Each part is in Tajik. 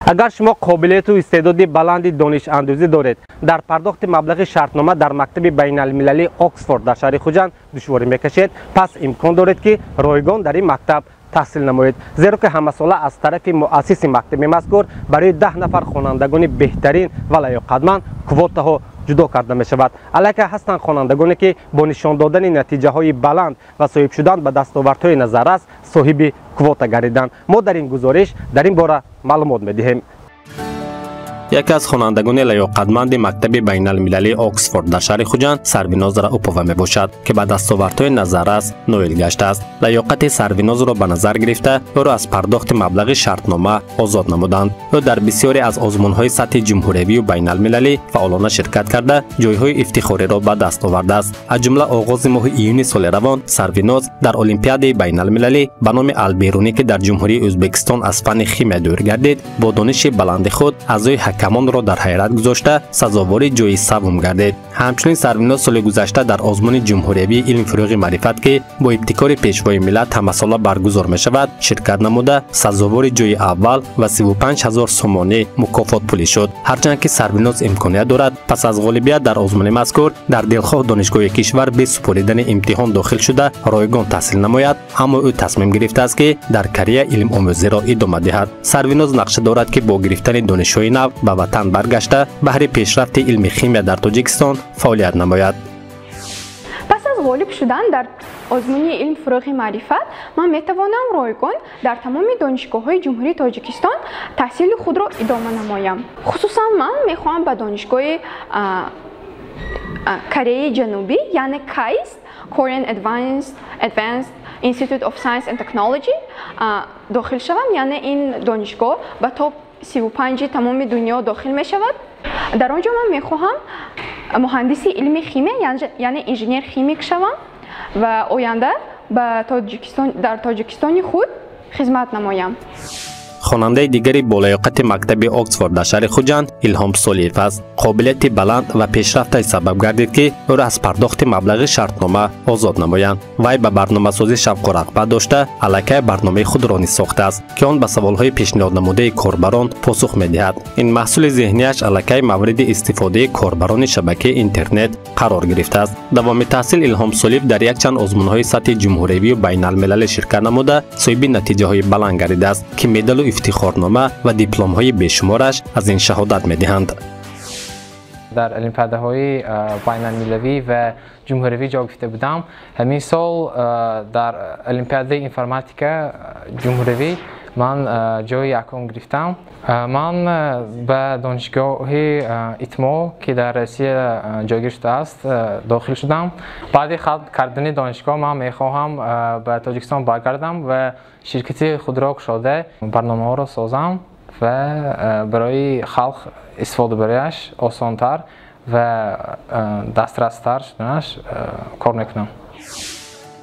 Агар шумо қобилияту истеъдоди баланди донишандӯзӣ доред, дар пардохти маблағи шартнома дар мактаби байналмилалии Оксфорд дар шаҳри Хуҷанд душворӣ мекашед, пас имкон доред, ки ройгон дар ин мактаб таҳсил намоед, зеро ки ҳамасола аз тарафи муассиси мактаби мазкур барои 10 нафар хонандагони беҳтарин ва лаёқатманд квотаҳо ҷудо карда мешавад. Аллакай ҳастанд хонандагоне, ки бо нишон додани натиҷаҳои баланд ва соҳиб шудан ба дастовардҳои назаррас соҳиби квота гардиданд. Мо дар ин гузориш дар ин бора маълумот медиҳем. Яке аз хонандагони лаёқатманди мактаби байналмилалии Оксфорд дар шаҳри Хуҷанд Сарвиноз Раупова мебошад, ки ба дастовардҳои назаррас ноил гаштааст. Лаёқати Сарвинозро ба назар гирифта, ӯро аз пардохти маблағи шартнома озод намуданд. Ӯ дар бисёре аз озмунҳои сатҳи ҷумҳуриявию байналмилалӣ фаъолона ширкат карда, ҷойҳои ифтихориро ба даст овардааст. Аз ҷумла оғози моҳи июни соли равон Сарвиноз дар олимпиадаи байналмилалӣ ба номи Алберунӣ, ки дар Ҷумҳурии Ӯзбекистон аз фанни химия доир гардид, бо дониши баланди худ аъзои ҳакамонро дар ҳайрат гузошта, сазовори ҷои саввум гардид. Ҳамчунин Сарвиноз соли гузашта дар озмуни ҷумҳуриявии «Илм, фурӯғи маърифат», ки бо ибтикори Пешвои миллат ҳамасола баргузор мешавад, ширкат намуда, сазовори ҷои аввал ва 35 ҳазор сомонӣ мукофотпулӣ шуд. Ҳарчанд ки Сарвиноз имконият дорад пас аз ғолибият дар озмуни мазкур дар дилхоҳ донишгоҳи кишвар бе супоридани имтиҳон дохил шуда, ройгон таҳсил намояд, аммо ӯ тасмим гирифтааст, ки дар Корея илмомӯзиро идома диҳад. Сарвиноз нақша дорад, ки бо гирифтани донишҳои нав ба ватан баргашта, баҳри пешрафти илми химия дар Тоҷикистон фаъолият намояд. Пас аз ғолиб шудан дар озмуни «Илм, фурӯғи маърифат» ман метавонам ройгон дар тамоми донишгоҳҳои Ҷумҳурии Тоҷикистон таҳсили худро идома намоям. Хусусан ман мехоҳам ба донишгоҳи Кореяи Ҷанубӣ, яъне KAIST, Korean Advanced Institute of Science and Technology, дохил шавам. Яъне ин донишгоҳ ба топ 35-и тамоми дунё дохил мешавад. Дар он ҷо ман мехоҳам муҳандиси илми химия, яъне инженер химик шавам ва оянда ба Тоҷикистон, дар Тоҷикистони худ хизмат намоям. Хонандаи дигари болаёқати мактаби Оксфорд дар шаҳри Хуҷанд Илҳом Солиев аст. Қобилияти баланд ва пешрафташ сабаб гардид, ки ӯро аз пардохти маблағи шартнома озод намоянд. Вай ба барномасозӣ шавқу рағбат дошта, аллакай барномаи худро низ сохтааст, ки он ба саволҳои пешниҳоднамудаи корбарон посух медиҳад. Ин маҳсули зеҳнияш аллакай мавриди истифодаи корбарони шабакаи интернет қарор гирифтааст. Давоми таҳсил Илҳом Солиев дар якчанд озмунҳои сатҳи ҷумҳуриявию байналмилалӣ ширкат намуда, соҳиби натиҷаҳои баланд гардидааст, ки медалу ифтихорнома ва дипломҳои бешумораш аз ин шаҳодат медиҳанд. Дар олимпиадаҳои байналмилалӣ ва ҷумҳуриявӣ ҷой гирифта будам. Ҳамин сол дар олимпиадаи информатика ҷумҳуриявӣ ман ҷои якум гирифтам. Ман ба донишгоҳи ИТМО, ки дар Россия ҷойгир шудааст, дохил шудам. Баъди хатм кардани донишгоҳ ман мехоҳам ба Тоҷикистон баргардам ва ширкати худро кушода, барномаҳоро созам ва барои халқ истифодабарияш осонтар ва дастрастар шуданаш кор мекунам.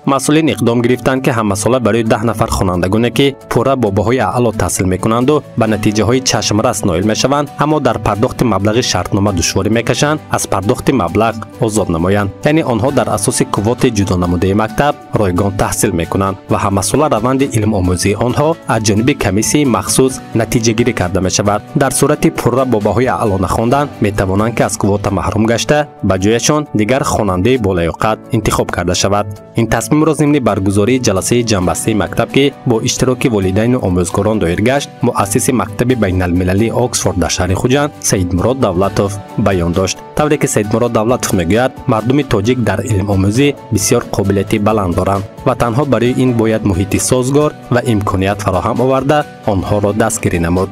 Масъулин иқдом гирифтанд, ки ҳамасола барои 10 нафар хонандагоне, ки пурра бо баҳои аъло таҳсил мекунанду ба натиҷаҳои чашмрас ноил мешаванд, аммо дар пардохти маблағи шартнома душворӣ мекашанд, аз пардохти маблағ озод намоянд. Яъне онҳо дар асоси квотаи ҷудонамудаи мактаб ройгон таҳсил мекунанд ва ҳамасола раванди илмомӯзии онҳо аз ҷониби комиссияи махсус натиҷагирӣ карда мешавад. Дар сурати пурра бо баҳои аъло нахондан, метавонанд, ки аз квота маҳрум гашта, ба ҷояшон дигар хонандаи болаёқат интихоб карда шавад. Ин тасмимро зимни баргузории ҷаласаи ҷамъбастаи мактаб, ки бо иштироки волидайну омӯзгорон доир гашт, муассиси мактаби байналмилалии Оксфорд дар шаҳри Хуҷанд Саидмурод Давлатов баён дошт. Тавре ки Саидмурод Давлатов мегӯяд, мардуми тоҷик дар илмомӯзӣ бисёр қобилияти баланд доранд ва танҳо барои ин бояд муҳити созгор ва имконият фароҳам оварда, онҳоро дастгирӣ намуд.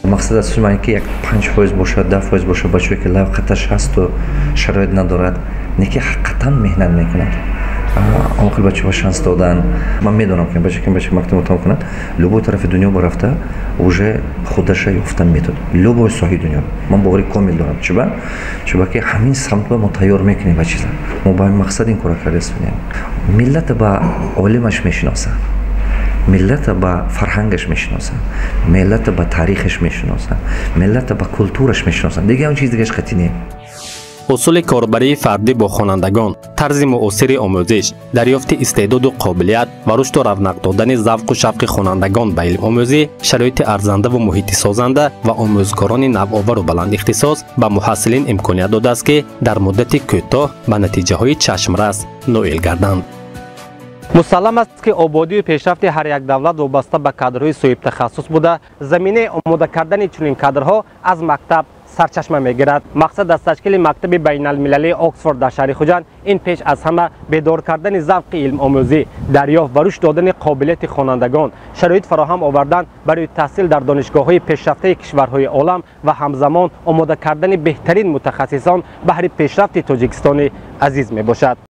Мақсад аз ман ки як 5% бошад, 10% бошад, бачае ки лаёқаташ ҳасту шароит надорад, не ки ҳақиқатан меҳнат мекунад, он хел бачаҳо шанс додан. Ман медонам, ки бача, ки бача мактаб тамом кунад, любой тарафи дунё барафта, уже худаша ёфтан метавонад, любой соҳаи дунё. Ман бовари комил дорам. Чиба? Чиба ки ҳамин самтба мо тайёр мекунем ба чиза. Мо ба ҳамин мақсад ин кора кардастем. Миллата ба олимаш мешиносад, миллата ба фарҳангаш мешиносанд, миллата ба таърихаш мешиносанд, миллата ба культураш мешиносанд. Дига он чиз дигаш қатъи не. Усули корбарии фардӣ бо хонандагон, тарзи муосири омӯзиш, дарёфти истеъдоду қобилият ва рушду равнақ додани завқу шавқи хонандагон ба илмомӯзӣ, шароити арзандаву муҳити созанда ва омӯзгорони навовару баландихтисос ба муҳассилин имконият додааст, ки дар муддати кӯтоҳ ба натиҷаҳои чашмрас ноил гарданд. Мусаллам аст, ки ободию пешрафти ҳар як давлат вобаста ба кадрҳои соҳибтахассус буда, заминаи омода кардани чунин кадрҳо аз мактаб сарчашма мегирад. Мақсад аз ташкили мактаби байналмилалии Оксфорд дар шаҳри Хуҷанд ин пеш аз ҳама бедор кардани завқи илмомӯзӣ, дарёфт ва рушд додани қобилияти хонандагон, шароит фароҳам овардан барои таҳсил дар донишгоҳҳои пешрафтаи кишварҳои олам ва ҳамзамон омода кардани беҳтарин мутахассисон баҳри пешрафти Тоҷикистони азиз мебошад.